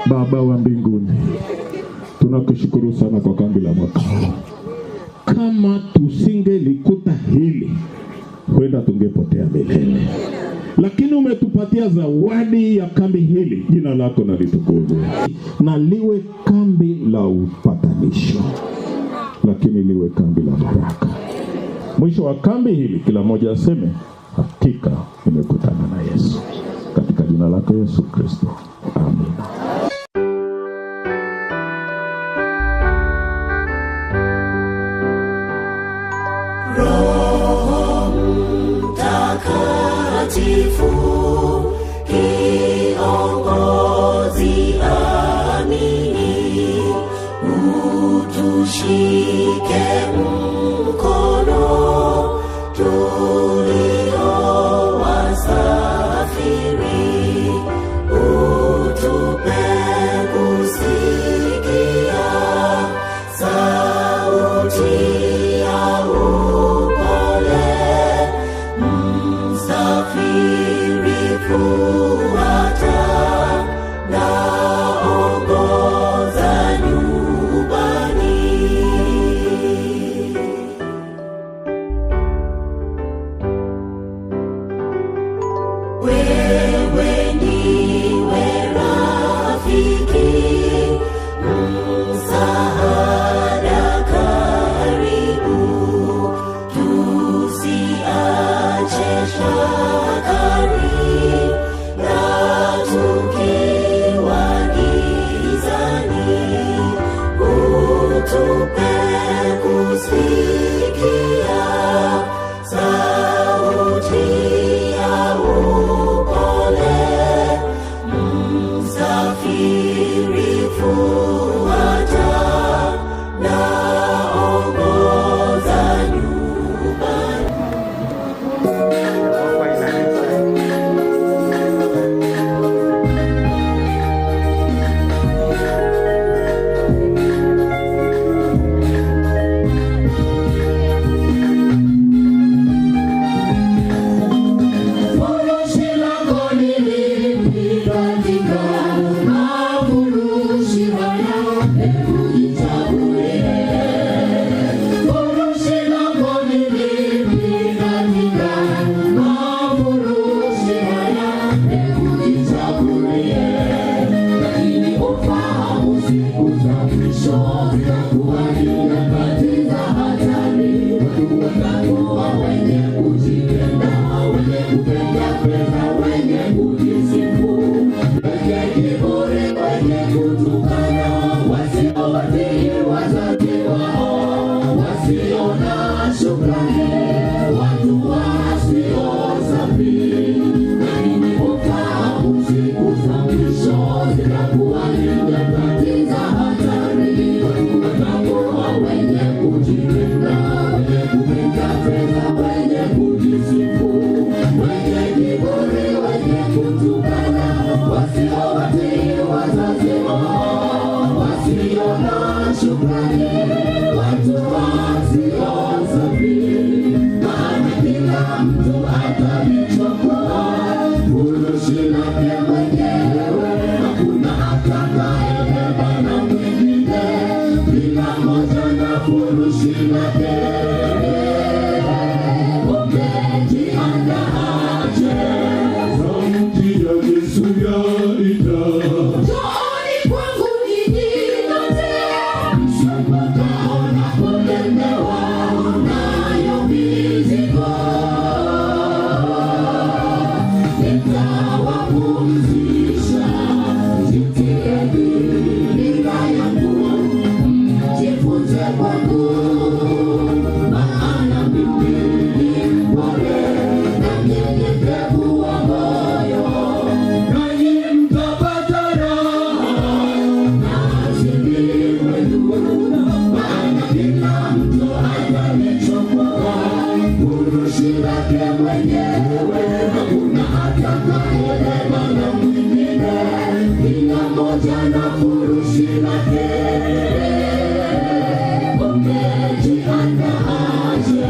Baba wa mbinguni, tunakushukuru sana kwa kambi la mwaka huu. Kama tusingelikuta hili, huenda tungepotea milele. Lakini umetupatia zawadi ya kambi hili, jina lako na litukuzwe. Na liwe kambi la upatanisho, lakini liwe kambi la baraka. Mwisho wa kambi hili, kila mmoja aseme, hakika nimekutana na Yesu. Katika jina lako Yesu Kristo, amina. Roho Mtakatifu, kiongozi amini, utushike mkono tulio wasafiri, utupe kusikia sauti ya upole, msafiri fuata na ongoza nyumbani. Wewe ndiwe rafiki, msaada karibu, tusiache shakani na tukiwa gizani, utupe kusikia sauti ya upole, msafiri fuata na ongoza nyumbani. Furushi lako ni lipi katika mafurushi haya? Hebu jichagulie. Furushi lako ni lipi katika mafurushi haya? Hebu jichagulie. Lakini ufahamu siku za mwisho zitakuwa ni nyakati za hatari. Watu watakuwa wenye kujipenda, wenye kupenda pesa, wenye kujisifu, wenye kiburi, wenye kutukana, wasiowatii wazazi wao, wasio na shukrani, watu wasio safi. Lakini ufahamu siku za mwisho zitakuwa ni nyakati za hatari. Watu watakuwa wenye kujipenda, wenye kupenda pesa, wenye kujisifu, wenye kiburi, wenye kutukana, wasiowatii wazazi wao, wasio na shukrani, watu wasio safi. Maana kila mtu atalichukua furushi lake mwenyewe, hakuna atakayebeba na mwingine, kila mmoja na furushi lake. Umejiandaaje? Sauti ya Yesu yaita, Njooni kwangu ninyi nyote msumbukao na kulemewa nayo mizigo, nitawapumzisha. Jitieni nira yangu, mjifunze kwangu, maana mimi ni mpole na mnyenyekevu wa moyo, nanyi mtapata raha nafsini mwenu. Maana kila mtu atalichukua furushi lake mwenyewe, hakuna atakayebeba na mwingine, kila mmoja na furushi lake. Umejiandaaje?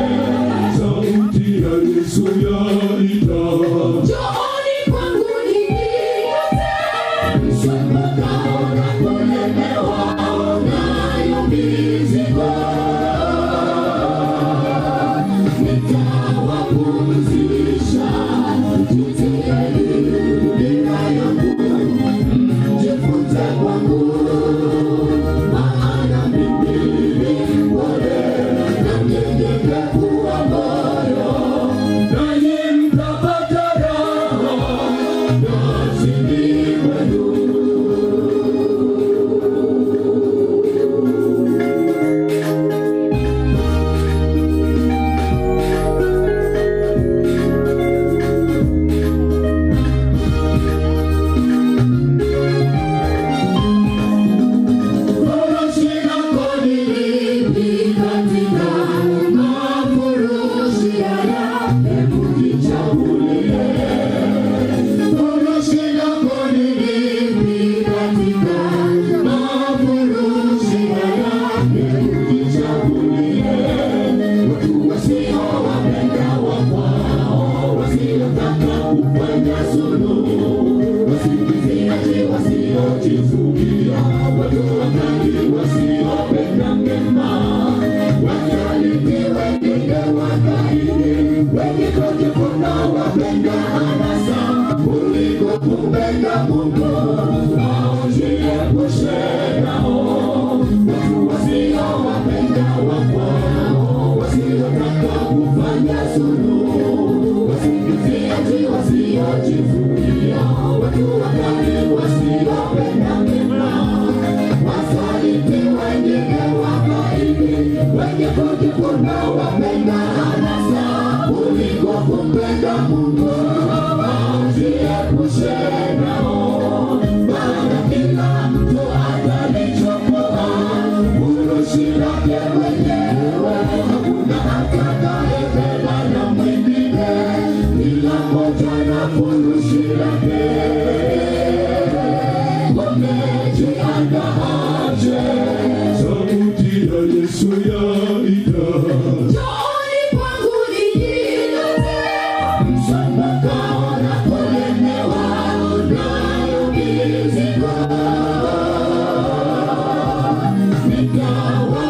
Sauti ya Yesu yaita, Njooni kwangu ninyi nyote msumbukao yangu, maana mimi ni mpole na mnyenyekevu wa moyo, nanyi mtapata raha nafsini mwenu. Furushi lako ni lipi katika mafurushi haya? Hebu jichagulie. Furushi lako ni lipi katika mafurushi haya? Hebu jichagulie. Watu wasiowapenda wakwao, wasiotaka kufanya suluhu, wasingiziaji, wasiojizuia, watu wakali, wasiopenda mema, wasaliti, wengine wakaidi, wenye kujivuna, wapenda anasa kuliko kumpenda Mungu. Hao jiepushe nao, watu wasiowapenda wakwao, wasiotaka kufanya suluhu, wasingiziaji, wasiojizuia, watu wakali, wasiopenda mema, wasaliti, wengine wakaidi, wenye kujivuna, wapenda anasa kuliko kumpenda Mungu. Hao jiepushe nao, maana kila mtu atalichukua furushi lake mwenyewe. Hakuna atakayebeba na mwingine, kila mmoja na furushi lake. Wamejiandaaje? Sauti ya Yesu yaita, Njooni kwangu ninyi nyote msumbukao na kulemewa nayo mizigo,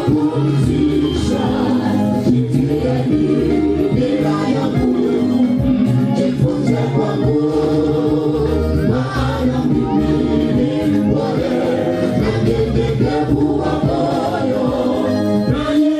nitawapumzisha. Jitieni nira yangu, mjifunze kwangu, maana mimi ni mpole na mnyenyekevu wa moyo, nanyi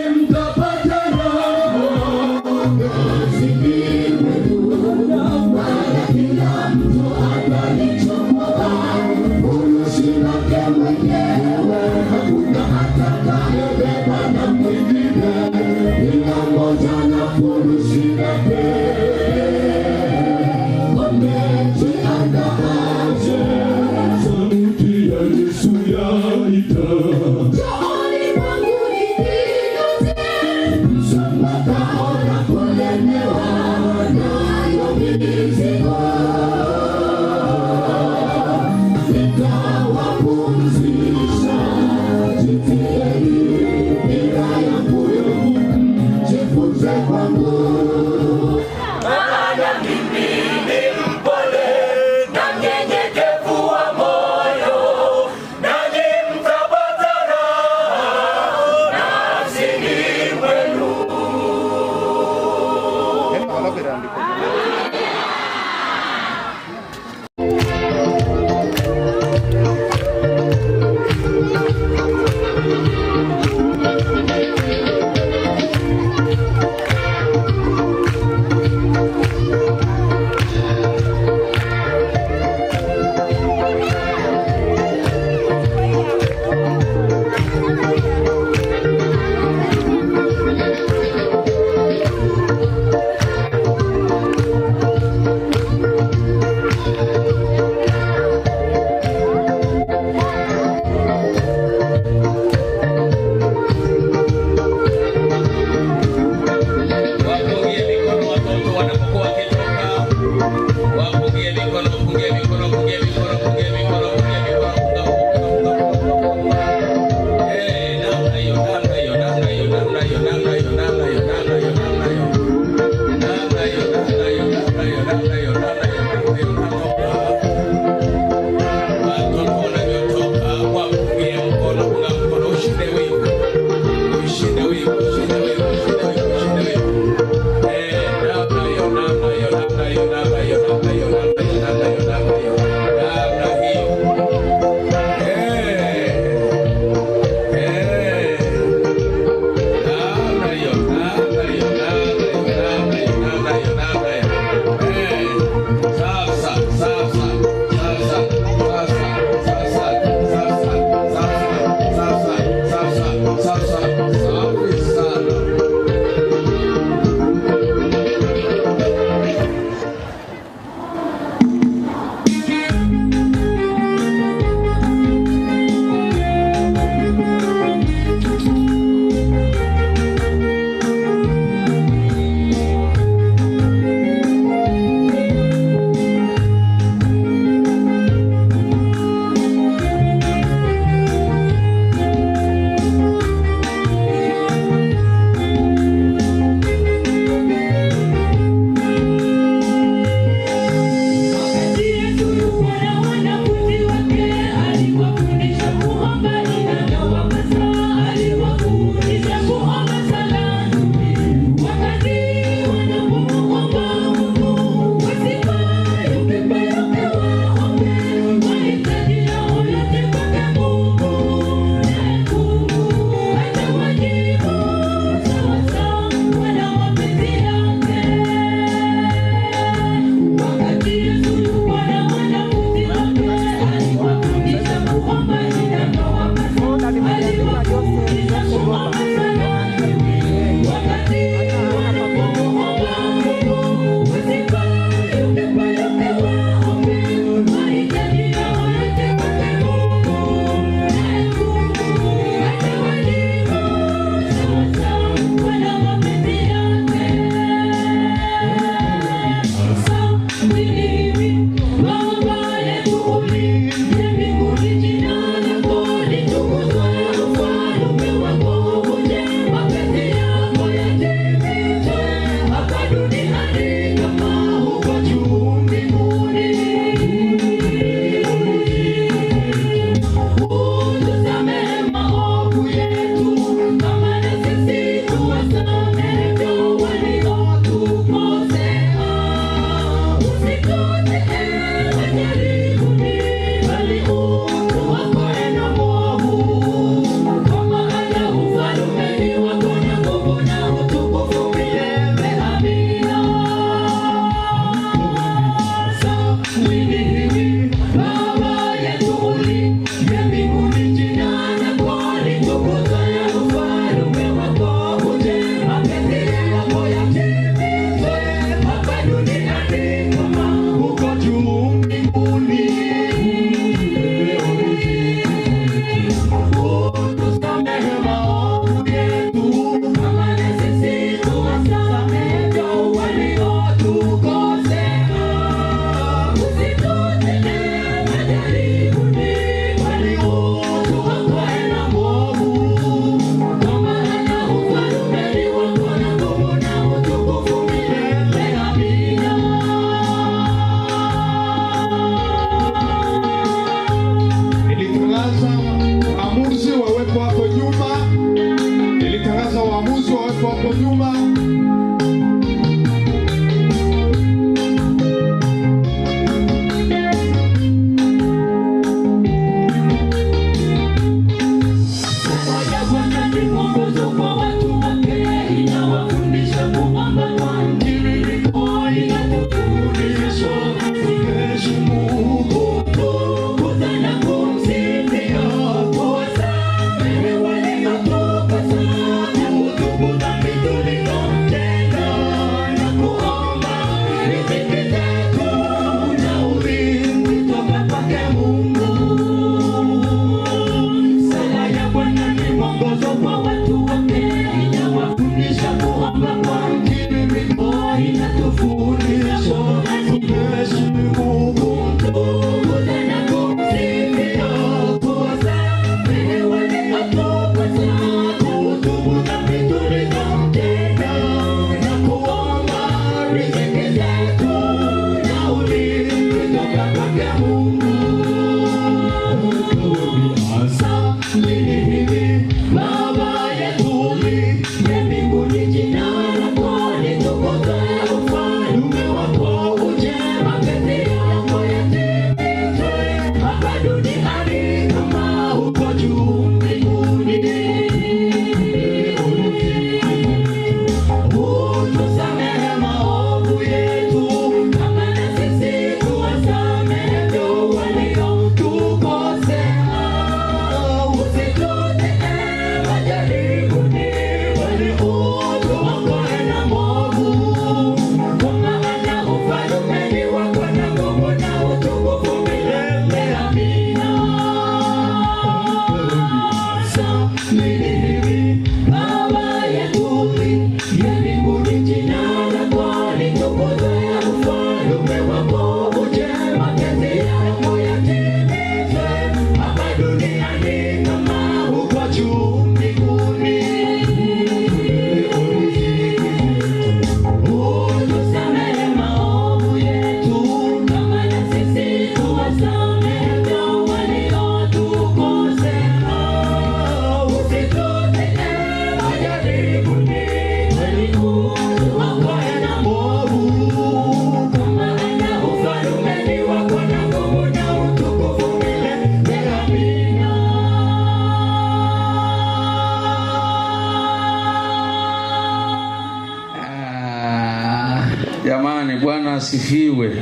asifiwe.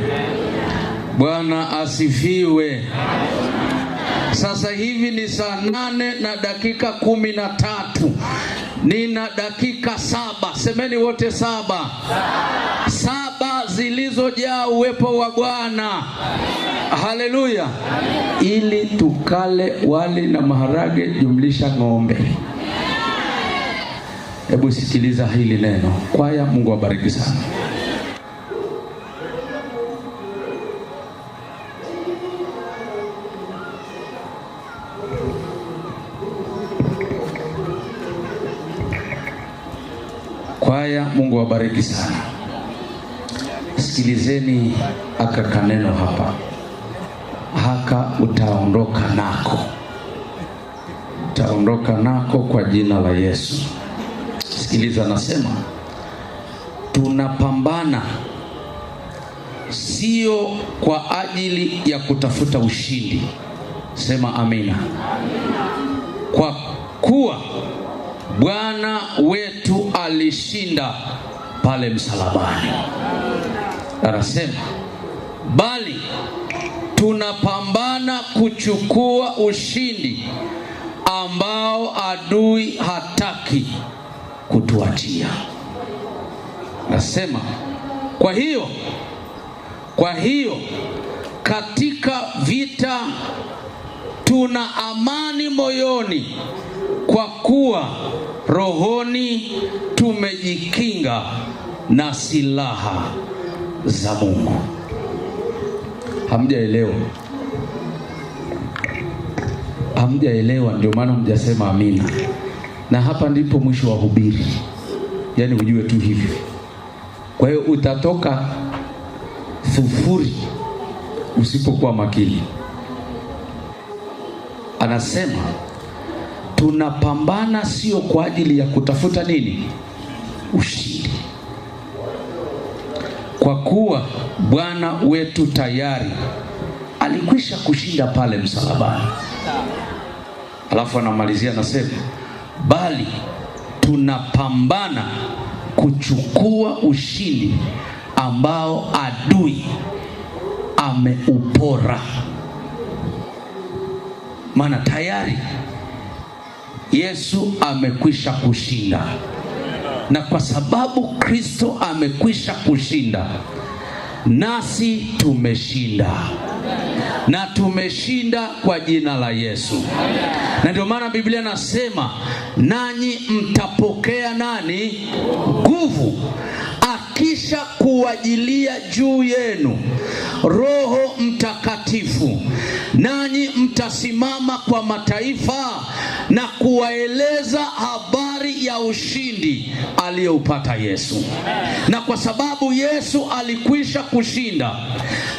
Bwana asifiwe. Sasa hivi ni saa 8:13. Nina dakika 7. Semeni wote 7. 7 zilizojaa uwepo wa Bwana. Haleluya. Ili tukale wali na maharage jumlisha ng'ombe. Hebu sikiliza hili neno. Kwaya, Mungu awabariki sana. Kwaya, Mungu awabariki sana. Sikilizeni aka kaneno hapa. Haka utaondoka nako. Utaondoka nako kwa jina la Yesu. Sikiliza, nasema tunapambana sio kwa ajili ya kutafuta ushindi. Sema amina. Kwa kuwa Bwana wetu alishinda pale msalabani. Anasema bali tunapambana kuchukua ushindi ambao adui hataki kutuachia. Nasema kwa hiyo katika vita tuna amani moyoni, kwa kuwa rohoni tumejikinga na silaha za Mungu. Hamjaelewa. Hamjaelewa, ndio maana hamjasema amina. Na hapa ndipo mwisho wa hubiri. Yaani ujue tu hivyo. Kwa hiyo utatoka sufuri usipokuwa makini. Anasema tunapambana sio kwa ajili ya kutafuta nini? Ushindi. Kwa kuwa Bwana wetu tayari alikwisha kushinda pale msalabani. Alafu anamalizia anasema bali tunapambana kuchukua ushindi ambao adui ameupora. Maana tayari Yesu amekwisha kushinda. Na kwa sababu Kristo amekwisha kushinda, nasi tumeshinda. Na tumeshinda kwa jina la Yesu. Na ndio maana Biblia nasema nanyi mtapokea nani? Nguvu, akisha kuwajilia juu yenu Roho Mtakatifu, nanyi mtasimama kwa mataifa na kuwaeleza habari ya ushindi aliyoupata Yesu. Na kwa sababu Yesu alikwisha kushinda,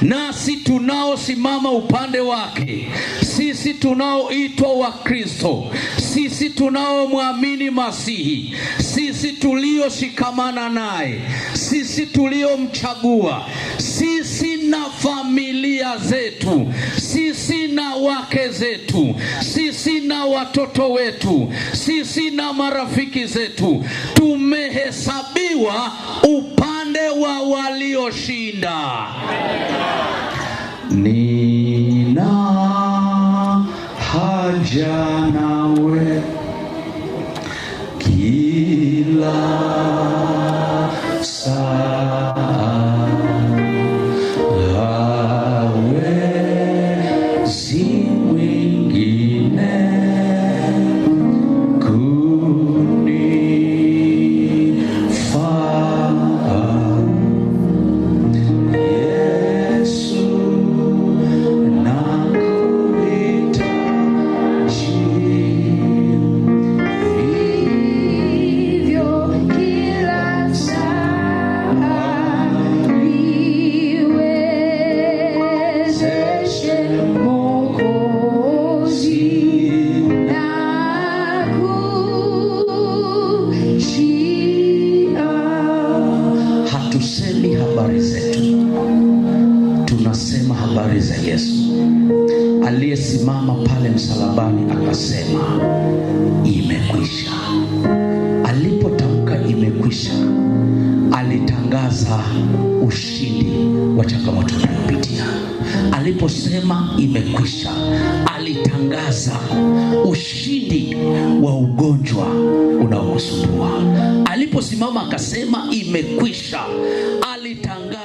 nasi tunaosimama upande wake, sisi tunaoitwa wa Kristo, sisi tunaomwamini Masihi, sisi tulioshikamana naye, sisi tuliomchagua, sisi na familia zetu, sisi na wake zetu, sisi na watoto wetu, sisi na marafiki zetu, tumehesabiwa upande wa walioshinda. Nina haja nawe kila saa, hawezi mwingine kunifaa. Yesu nakuhitaji. Hivyo kila saa niwezeshe Mwokozi na kushia. Hatusemi habari zetu, tunasema habari za Yesu aliyesimama pale msalabani akasema imekwisha. Alipotamka imekwisha, alitangaza Alitangaza ushindi wa changamoto unayopitia. Aliposema imekwisha, alitangaza ushindi wa ugonjwa unaokusumbua. Aliposimama akasema imekwisha, alitangaza